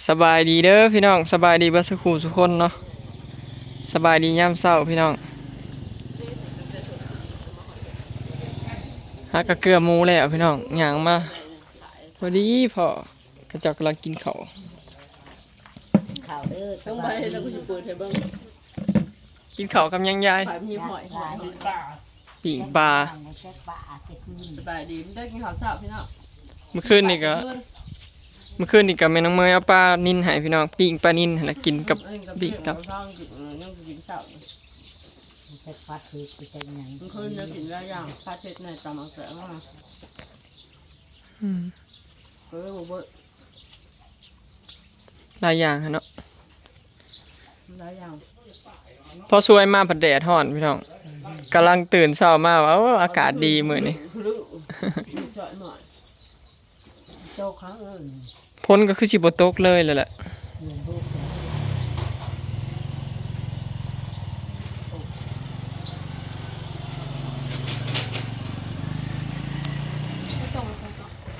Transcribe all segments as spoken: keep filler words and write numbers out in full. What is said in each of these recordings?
สบายดีเด้อพี่น้อง สบายดีเบิดสุขูสุคนเนาะ สบายดียามเช้าพี่น้อง หากะเกือหมูแล้วพี่น้อง ย่างมา พอดีพอ เขาเจ้ากำลังกินข้าว ข้าวเด้อ ต้องไปแล้วกูจะเปิดให้เบิ่ง กินข้าวกับหยังยาย ไปมีหอยหอย ปิ้งปลา สบายดี ไม่ได้กินข้าวเช้าพี่น้อง เมื่อคืนนี่ก็ เมื่อคืนนี่ก็แม่น้องเมยเอาปลานิลให้พี่น้อง ปิ้งปลานิลหั่นนะ กินกับ เอิ้นกับ ปิ้งตับ เพื่อนของช่องกิน เออ ยังกินข้าวอยู่ มันจะผัดเผ็ดไปจังหยัง เมื่อคืนเนี่ยกินหลายอย่าง ผัดเผ็ดในตำมังแตงมา อืม ก็เลยบ่เบิด หลายอย่างหั่นเนาะ หลายอย่าง พอสวยมาพัดแดดฮ้อนพี่น้อง กำลังตื่นเช้ามาว่า โอ้ อากาศดีมื้อนี้ คือรู้ จ่อยหน่อย โตกครั้งอื่น ฝนก็คือสิบ่ตกเลยแล้วแหละ เดือนหก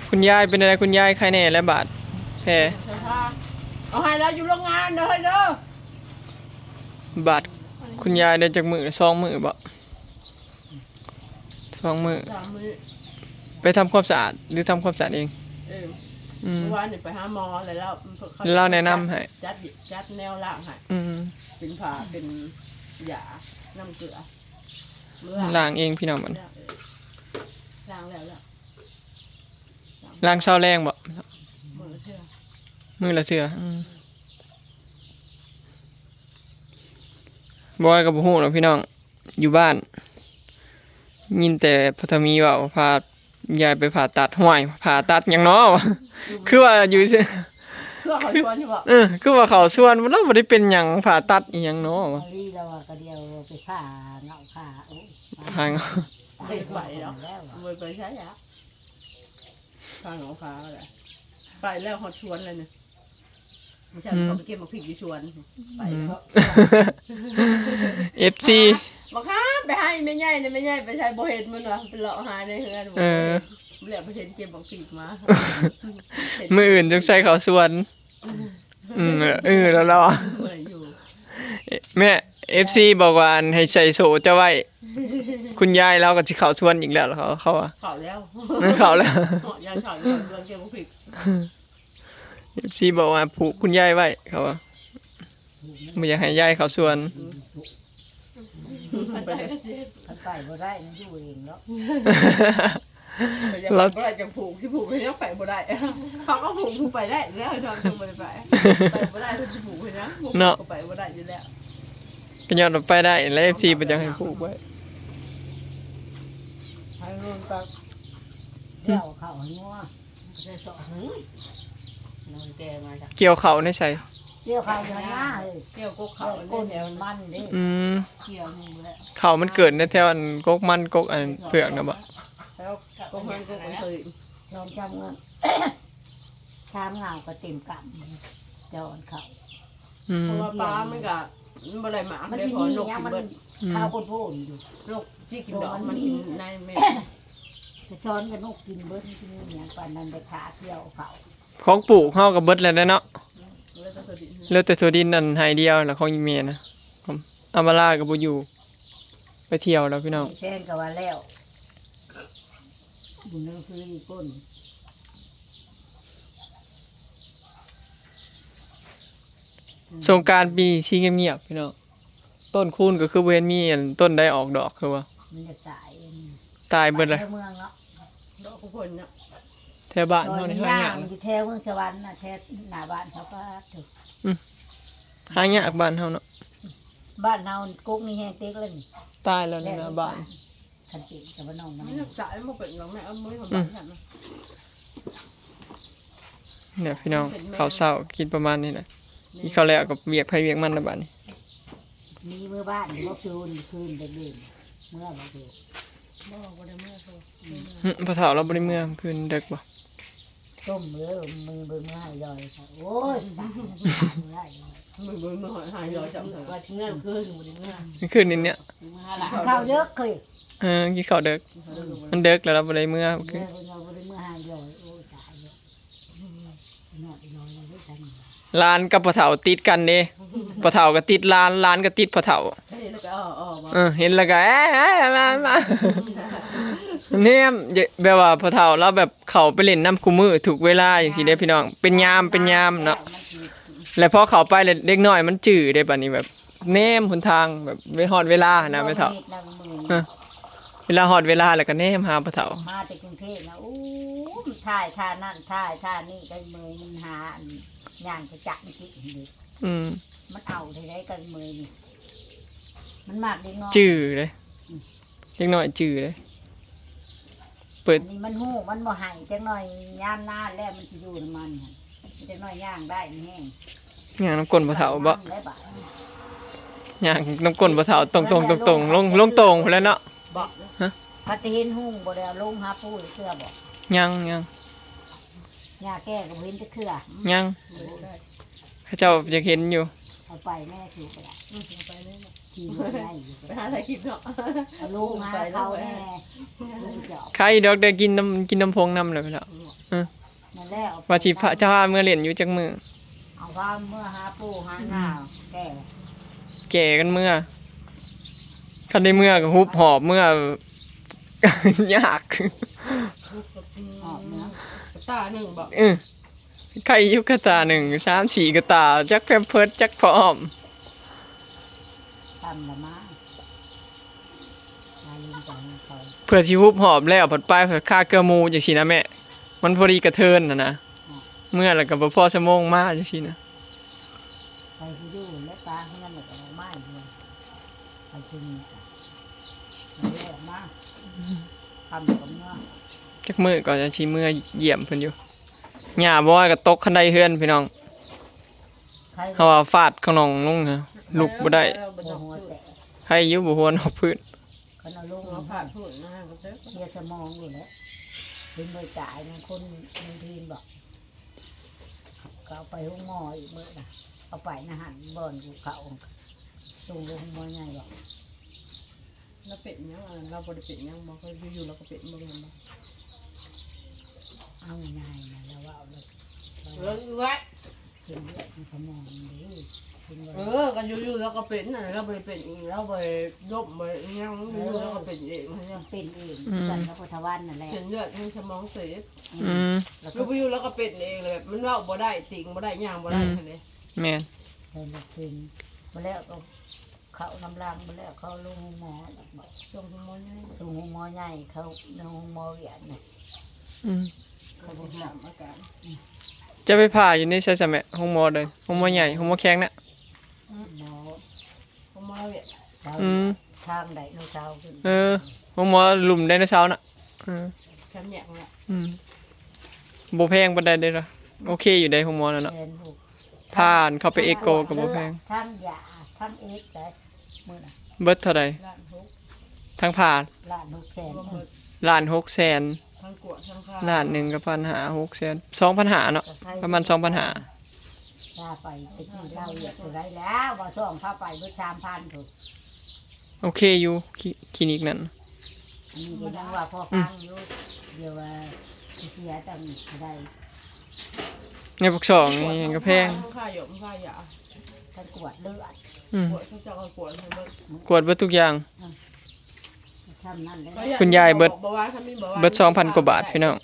คุณยายเป็นอะไร คุณยายไข้แน่และบาดแผล เอาให้เราอยู่โรงงานเด้อเฮ้ยเด้อ บาดคุณยายได้จักมื้อ สองมื้อบ่ สองมื้อ สามมื้อ ไปทำความสะอาดหรือทำความสะอาดเอง เออ อืม เมื่อวานนี่ไปหาหมอแล้ว แล้วแนะนำให้ จัด จัดแนวล้างให้ อืม เป็นผ้า เป็นยา น้ำเกลือ ล้างเองพี่น้องมัน ล้างเอง ล้างแล้ว แล้ว ล้างเช้าแลงบ่ มื้อละเทื่อ มื้อละเทื่อ อืม บอยก็บ่ฮู้หรอกพี่น้อง อยู่บ้าน ยินแต่พ่อทามีเว้า พายายไปผ่าตัด ห้วย ผ่าตัดหยังน้อ คือว่าอยู่ซื่อ คือว่าเขาชวนอยู่บ่ เออ คือว่าเขาชวน มันบ่ได้เป็นหยัง ผ่าตัดอีหยังน้อ อันนี้เราก็เดียวไปผ่าเงาะขา โอ้ย ผ่าเงาะ ไปไหวแล้ว แล้ว บ่ไปใช่อะ ผ่าเงาะขาอะไร ไปแล้วฮอดชวนเลยเนี่ย ไม่ใช่ อืม เขาไปเก็บหมากพริกอยู่ชวน ไปแล้ว เอฟซี บอกห้ามไปให้แม่ใหญ่เนี่ย แม่ใหญ่ไปใช้บ่เห็นมันวะ ไปเลาะหาในเฮือน เออ บ่เห็น แล้วไปเห็นเก็บหมากพริกมา มื้ออื่นจงใส่เขาชวน อืม เออ เออ แล้วเรา เมื่อยอยู่ แม่ เอฟซี บอกว่าอันให้ใส่โซ่เจ้าไว้ คุณยายเราก็สิเข้าชวนอีกแล้ว เขา เขาว่า เข้าแล้ว นั่นเข้าแล้ว เหาะยายเข้าอยู่ชวนเก็บหมากพริก เอฟซี บอกว่าผูกคุณยายไว้ เขาว่า บ่อยากให้ยายเข้าชวน อืม คันไปก็สิ คันไปบ่ได้มันอยู่เองเนาะ แต่ยัง แล้ว ไปบ่ได้จังผูก สิผูกก็ยังไปบ่ได้ เขาก็ผูกผูกไปได้แล้ว นอนจังบ่ได้ไป ไปบ่ได้เพิ่นสิผูกให้นะ เนาะ ก็ไปบ่ได้อยู่แล้ว ก็ย้อนว่าไปได้แล้ว เอฟซี บ่อยากให้ผูกไว้ ให้นอนตัก เดี๋ยวเขาให้งัว จะสอนหื้อ นอนแกมาจาก เกี่ยวเขาในไส เกี่ยวเขาอยู่หน้าเฮ้ย เกี่ยวกกเขา เกี่ยวก้น แถว มันเด้ อืม เกี่ยวหนึ่งแล้ว เขามันเกิดในแถวอันกกมันกกอันเผือกนะบ่ แล้วกกมันกกมันเคย ลองจำเงิน สามเงาก็เต็มกำ จอนเขา อืม เพราะว่าปลามันก็ มันบ่ได้หมาก มัน ได้ สิ ขอ มี นก หยัง กิน มัน เบิด อืม ข้าวโพดโพนอยู่ นกที่กินดอก มันกินในเม็ด จะซ้อนกับนกกินเบิด มันสิมีหยังปานนั้น ได้ขาเกี่ยวเขา ของปลูกเฮาก็เบิดแล้วเด้อเนาะ แล้วแต่ตัวดิน เหลือแต่ถั่วดินนั่นไร่เดียวแล้วของอีเมนะ อำมาลาก็บ่อยู่ ไปเที่ยวแล้วพี่น้อง แซนก็ว่าแล้ว บุญเรื่องคืออีกคน สงกรานต์ปีนี้สิเงียบๆพี่น้อง ต้นคูนก็คือบ่เห็นมีอันต้นใดออกดอกคือว่า มันจะตาย ตายเบิดเลย ไปเมืองเนาะ ดอกของเพิ่นเนาะ แถวบ้านเฮานี่หายาก มันอยู่แถวเมืองสวรรค์น่ะ แถวหน้าบ้านเขาก็ถูก อืม หายากบ้านเฮาเนาะ บ้านเฮากกนี่แฮงเต็กเลยนี่ ตายแล้วในหน้าบ้าน คันเป็นกับบ้านน้องมัน มันจะตายบ่เป็นหรอกแม่ เอามือของบ้านฉันนะ เนี่ยพี่น้อง ข้าวเช้ากินประมาณนี้แหละ กินข้าวแล้วก็เวียกไผเวียกมันแล้วบัดนี้ มีเมื่อบ้านอยู่บ่คืน คืนเดิน เมื่อบ่คืน บ่ บ่ได้เมื่อคืน หึ พ่อเฒ่าเราบ่ได้เมื่อคืนเดิกบ่ ต้มเด้อ มึงเบิ่งมาให้ยอยค่ะ โอ้ย ตายแล้ว ตายบ่ได้ มึงเบิ่งมาให้ยอยจังเลย ว่าสิเมื่อคืนบ่ได้เมื่อ คืนนี้เนี่ย เมื่อหลัง ข้าวเยอะเคย เออ กินข้าวเดิก เออ มันเดิกแล้วเราบ่ได้เมื่อคืน เมื่อเราบ่ได้เมื่อให้ยอย โอ้ย ตายแล้ว นอนนอนเลยจัง หลานกับพ่อเฒ่าติดกันเด้ พ่อเฒ่าก็ติดหลาน หลานก็ติดพ่อเฒ่า เห็นแล้วก็อ้ออ้อบ่ เออ เห็นแล้วก็ เอ้ยเอ้ยมามา แนม แบบว่าพ่อเฒ่าลาวแบบเข้าไปเล่นนำคู่มื้อทุกเวลาจั่งซี้เด้พี่น้อง เป็นยาม เป็นยามเนาะ แล้วพอเข้าไปแล้วเด็กน้อยมันจื้อเด้ บัดนี้แบบแนมหนทางแบบไปฮอดเวลาหั้นนะแม่เฒ่า เออ เวลาฮอดเวลาแล้วก็แนมหาพ่อเฒ่า มาแต่กรุงเทพฯนะ อู้ มันถ่ายท่านั่น ถ่ายท่านี่ ก็เมื่อย มันหาอันย่างจะจักมันกินนี่ อืม มันเอาได้ได๋ ก็เมื่อยนี่ มันมักเด็กน้อย จื้อเด้ อืม เด็กน้อยจื้อเด้ เปิด อันนี้มันฮู้ มันบ่ให้ จักหน่อยยามนาแล้วมันสิอยู่นำมันหั่น จักหน่อยย่างได้มันแฮง ย่างนำก้นพ่อเฒ่าบ่ มันได้บาด ย่างนำก้นพ่อเฒ่า ตรงๆ ตรงๆ ลง ลงโต่งพู้นแหล้วเนาะ บ่ ฮะ พัดแต่เห็นฮู้บ่ได้เอาลงหาปูเทื่อบ่ ยัง ยัง ย่าแก่ก็บ่เห็นจักเทื่อ ยัง เขาเจ้าอยากเห็นอยู่ เอาไปแม่ถูกก็ได้ อืมเอาไปเลยเนาะ ขี่รถไล่อยู่ ไปหาถ่ายคลิปเนาะ เอาลงหาเขาแน่ ลงจอบ ใครดอกได้กินน้ำ กินน้ำพงน้ำเลยแล้ว เออ นั่นแหละ ว่าสิพา จะพาเมือเล่นอยู่จักมื้อ เอาพาเมือหาปูหาหน้า แก่ แก่กันเมือ คันได้เมือก็ฮุบหอบเมือ ยาก หอบเมือ ตาหนึ่งบ่ เออ ไข่อยู่กะตาหนึ่ง สามสี่กะตา จักแพมเพิร์ส จักผ้าอ้อม ตำละมา มาลืมจังเขา เพื่อสิฮุบหอบแล้ว ผัดไปผัดคาเกลือหมูจั่งซี้นะแม่ มันพอดีกระเทินน่ะนะ อ่ะ เมือแล้วก็บ่พอชั่วโมงมาจั่งซี้นะ ไปสิอยู่และปลาเฮือนแล้วก็ออกมาอีกเลย ไปสิมีกัน มันเลยออกมา ค่ำก็เมือ จักมื้อก็จั่งสิเมือเยี่ยมเพิ่นอยู่ หญ้าบ่ว่าก็ตกคันไดเฮือนพี่น้อง ใคร เฮาว่าฟาดข้างนองลงนะ ลุกบ่ได้ หัวแตก ใครอยู่บ่หัวนอกพื้น คันเอาลง หัวฟาดพื้นนะ เสียสมองอยู่แล้ว เป็นบ่ตายนะ คนมันพีนบอก ก็เอาไปโรงหมออีกมื้อนะ เอาไปนะหั่นบ่อนอยู่เขา ส่งโรงหมอใหญ่บอก แล้วเป็นหยังอะ เราบ่ได้เป็นหยังบ่ ก็อยู่ๆ เราก็เป็นบ่แม่นบ่ เอาง่ายๆ นะ เราว่าเอาเลย เออ ไว้ เป็นเลือดในสมองนี่ เป็นว่า เออ ก็อยู่ๆ เราก็เป็นน่ะ เราบ่ได้เป็นเอง เราบ่ได้ล้มบ่ได้อิหยัง อยู่ๆ เราก็เป็นเองนะ เป็นเอง อืม กันกับพุทธวันนั่นแหละ เส้นเลือดในสมองตีบ อืม แล้ว อยู่ๆ เราก็เป็นเองเลย แบบมันเว้าบ่ได้ ติงบ่ได้ ย่างบ่ได้ อืม หั่นเด้ แม่น เออ เป็น มาแล้วก็ เขานำรางมาแล้ว เขาลงโรงหมอ ส่งโรงหมอใหญ่ ส่งโรงหมอใหญ่ เขาลงโรงหมอเวียดนะ อืม เขาบอก ถามอาการ จะไปผ่าอยู่ในไสซะแม่ โรงหมอใด โรงหมอใหญ่ โรงหมอแข้งนะ หมอ โรงหมอเวียด อืม ทางไดโนเสาร์ขึ้น เออ โรงหมอลุ่มไดโนเสาร์นะ เออ แคมป์แยกเนี่ย อืม บ่แพงปานใดเด้อ โอเคอยู่เด้ โรงหมอนั่นเนาะ แสนหก ผ่านเข้าไปเอ็กโกก็บ่แพง ทั้งยา ทั้งเอ็กซ์ได้ มื้อน่ะ เบิดเท่าใด ล้านหก ทั้งผ่า ล้านหกแสน รวมเบิด ล้านหกแสน ทั้งกวดทั้งค่า ล้านหนึ่งก็พันห้า หกแสน สองพันห้าเนาะ ประมาณสองพันห้า พาไปไปซื้อเหล้าเวียดตัวใดแล้ว ว่าซ่องพาไปเบิดสามพันพุ้น โอเคอยู่ คลิ คลินิกนั้น อันนี้ก็ยังว่าพอฟังอยู่ เดี๋ยวว่าสิเสียตังค์เท่าใด ในปากซองนี่ก็แพง มันค่ายา มันค่ายา ทั้งกวดเลือด อืม กวด เขาเจ้าก็กวดให้เบิด กวดเบิดทุกอย่าง อืม ทำนั่นเลย คุณยายเบิด เบาหวาน ถ้ามีเบาหวาน เบิดสองพันกว่าบาทพี่น้อง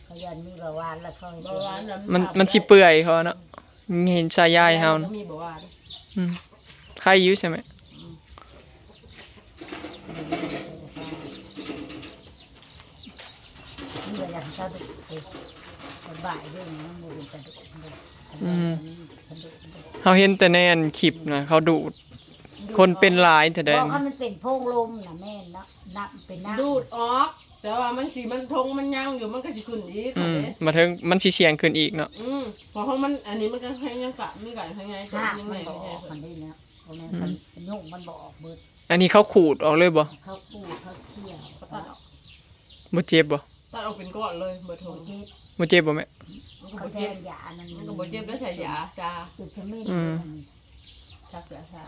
เขายันมีเบาหวานแล้วเขาให้ เบาหวานน่ะ มัน มันสิเปื่อยเขาเนาะ เห็นชายยายเฮานะ มีเบาหวาน อืม ไข่อยู่ใช่ไหม อืม มันบ่อยากกระดูกเลย มันบ่ายเรื่องมันบ่เป็นกระดูกเลย อืม กระดูกมัน เฮาเห็นแต่ในอันคลิปนะ เขาดูด คนเป็นหลายแท้ใด เพราะว่ามันเป็นโพรงลมน่ะ แม่นเนาะ น้ำเป็นน้ำ ดูดออก แต่ว่ามันสิ มันทงมันยังอยู่ มันก็สิขึ้นอีก อืม หั้นเด้ มาถึงมันสิเสี่ยงขึ้นอีกเนาะ อืม เพราะของมัน อันนี้มันก็แห้งยังกะ มีกะแห้งไง แต่ หาก ยัง มัน ไง บ่ ไม่ ออก ใช่ มันได้เนาะ เพราะแม่น อืม มัน ยุงมันบ่ออกเบิด อันนี้เขาขูดออกเลยบ่ เขาขูด เขาเคี่ยว เขาตัดออก บ่เจ็บบ่ ตัดออกเป็นก้อนเลย เบิดทง บ่เจ็บ บ่เจ็บบ่แม่ มันก็ เขา บ่ แท เจ็บ นยาอันนั้น มันก็บ่เจ็บแล้วใส่ยาชา จุดขมิ้น อืม มัน ชักยาชา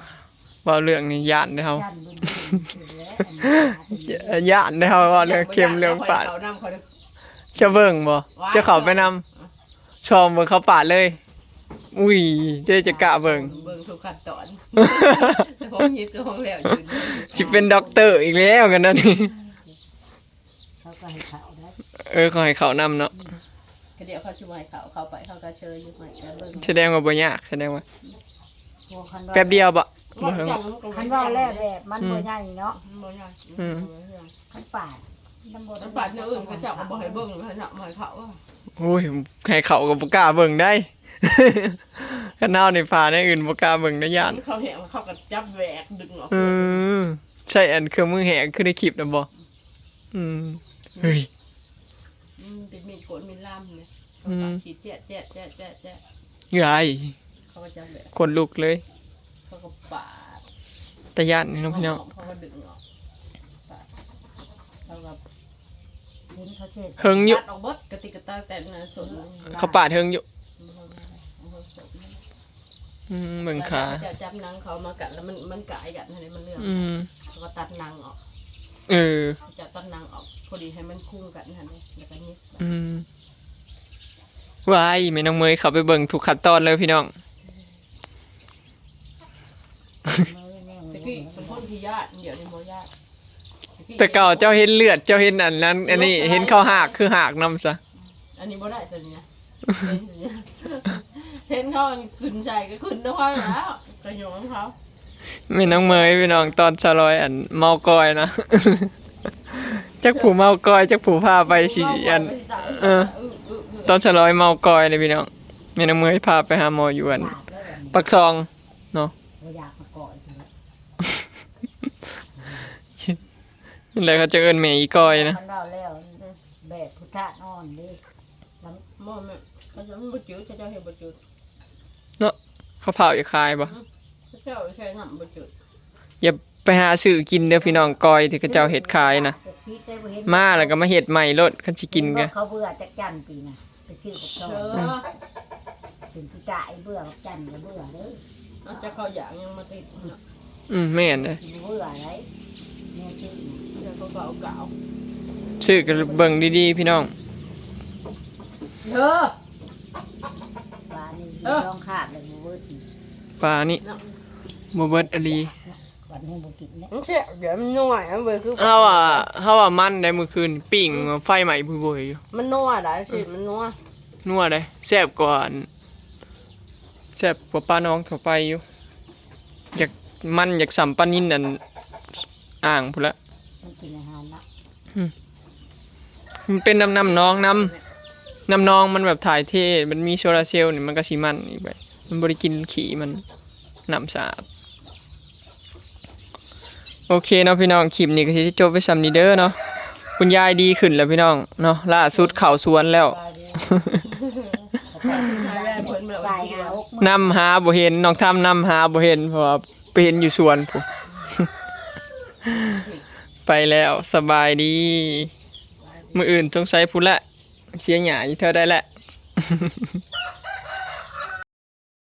เว้าเรื่องนี้ย้านเด้อเฮา ย้านบึ้นๆ อยู่แล้ว อันนี้ ย้านเด้อเฮา เว้าเรื่องเข็มเรื่องปาด เขานำเขาเด้อ จะเบิ่งบ่ ว้าย จะเข้าไปนำ อ่ะ ส่องเบิ่งเขาปาดเลย อุ้ย เจ๊จะกะเบิ่ง เบิ่งทุกขั้นตอน แต่ผมหยิบตัวของแล้วยืน สิเป็นด็อกเตอร์อีกแล้วกันนะนี่ เขาก็ให้เขาได้ เออ เขาให้เขานำเนาะ ก็เดี๋ยวเขาสิบ่ให้เขา เขาไปเขาก็เชยอยู่ ให้เบิ่ง แสดงว่าบ่ยาก แสดงว่า โอ้ คันว่า แป๊บเดียวบ่ บ่เฮิง คันว่าแล้วแบบมัน อืม บ่ใหญ่เนาะ มันบ่ใหญ่ อืม มันบ่ใหญ่ คันปาด มันบ่ คันปาดแนวอื่นเขาเจ้าก็บ่ให้เบิ่ง เขาเจ้าบ่ให้เขาอะ โอ้ย ให้เขาก็บ่กล้าเบิ่งได้ คันเฮานี่ผ่าแนวอื่นบ่กล้าเบิ่งได้ ย้าน เขาแหกเขาก็จับแหวกดึงออก อืม ใช่อันเครื่องมือแหกคือในคลิปน่ะบ่ อืม เฮ้ย อืม เป็นมีดโกนมีดล่ามเลย อืม เขาปาดขีดแจ๊ะแจ๊ะแจ๊ะแจ๊ะแจ๊ะ เฮ้ย เขาก็จับแหวก ขนลุกเลย เขาก็ปาด ตาย้านนี่เนาะพี่น้อง เขาก็ดึงออก ปาด เขาก็ เห็นเขาเช็ด เฮิงอยู่ ตัดออกเบิดกะติกกะตาแต่งงานสน เขาปาดเฮิงอยู่ อืม เบิ่งขา เจ้าจับหนังเขามากัดแล้วมัน มันกายกันหั่นนี่ มันเลื่อน อืม เขาก็ตัดหนังออก เออ เขาจะตัดหนังออก พอดีให้มันคุ้งกันหั่นนี่ แล้วก็หยิบ อืม ว้าย แม่น้องเมยเข้าไปเบิ่งทุกขั้นตอนเลยพี่น้อง ตะกี้เป็นคนที่ย้าน เดี๋ยวนี้บ่ย้าน แต่เก่าเจ้าเห็นเลือด เจ้าเห็นอันนั้น อันนี้ เห็นเขาหากคือหากนำซะ อันนี้บ่ได้ตัวนี้นะ เห็นเขาขึ้นใส่ก็ขึ้นนำเขาแล้ว ก็ยอมเขา แม่น้องเมยพี่น้อง ตอนสาวร้อยอันเมากอยนะ จักผู้เมากอย จักผู้พาไปสิอัน เออ ตอนสาวร้อยเมากอยเลยพี่น้อง แม่น้องเมยพาไปหาหมออยู่อันปากซองเนาะ บ่อยากมากอย นั่นแหละเขาจะเอิ้นแม่อีกอยนะ มันเว้าแล้ว แบบพุทธะนอนเด้ บ่แม่น เขาจะมันบ่จืด เขาเจ้าเฮ็ดบ่จืด เนาะ เขาเผาอย่าขายบ่ อืม เขาเจ้าใส่น้ำบ่จืด อย่าไปหาซื้อกินเด้อพี่น้อง กอยที่เขาเจ้าเฮ็ดขายนะ มาแล้วก็มาเฮ็ดใหม่โลด คันสิกินก็ เขาเบื่อจักจั่นปีน่ะ ไปซื้อบักซอง เออ เป็นผู้ตายเบื่อบักจั่นก็เบื่อเด้อ เอาจักเขาอยากยังมาติดเนาะ อืม แม่นเด้อ กินเบื่ออะไร แม่ซื้อน่ะ เดี๋ยวเขาก็เอากาว ซื้อก็เบิ่งดีๆพี่น้อง เออ ปลานี่ เออ ลองขาดเลยบ่เบิดนี่ ปลานี่ เนาะ บ่เบิดอีหลี วันนี้บ่กินเนี่ย มันแซ่บ เดี๋ยวมันนัวนะเว้ย คือ เฮาว่า เฮาว่ามันได้มื้อคืน ปิ้งไฟใหม่พุ้ยๆอยู่ มันนัวได้สิ มันนัว นัวเด้ แซ่บกว่าอัน แซ่บกว่าปลาน้องทั่วไปอยู่ อยาก มันอยากส่ำปลานิลอันอ่างพุ้นละ มันกินอาหารละ อืม มันเป็นน้ำ น้ำหนอง น้ำ น้ำหนองมันแบบถ่ายเท มันมีโซลาร์เซลล์นี่ มันก็สิมันอีกแบบ มันบ่ได้กินขี้มัน น้ำสะอาด โอเคเนาะพี่น้อง คลิปนี้ก็สิจบไว้ส่ำนี้เด้อเนาะ คุณยายดีขึ้นแล้วพี่น้องเนาะ ล่าสุดเข้าสวนแล้ว นำหาบ่เห็น น้องทำนำหาบ่เห็น เพราะว่าไปเห็นอยู่สวนพุ้น ไปแล้ว สบายดี มื้ออื่นสงสัยพุ้นละ เสียหญ้าอยู่แถวใดแหละ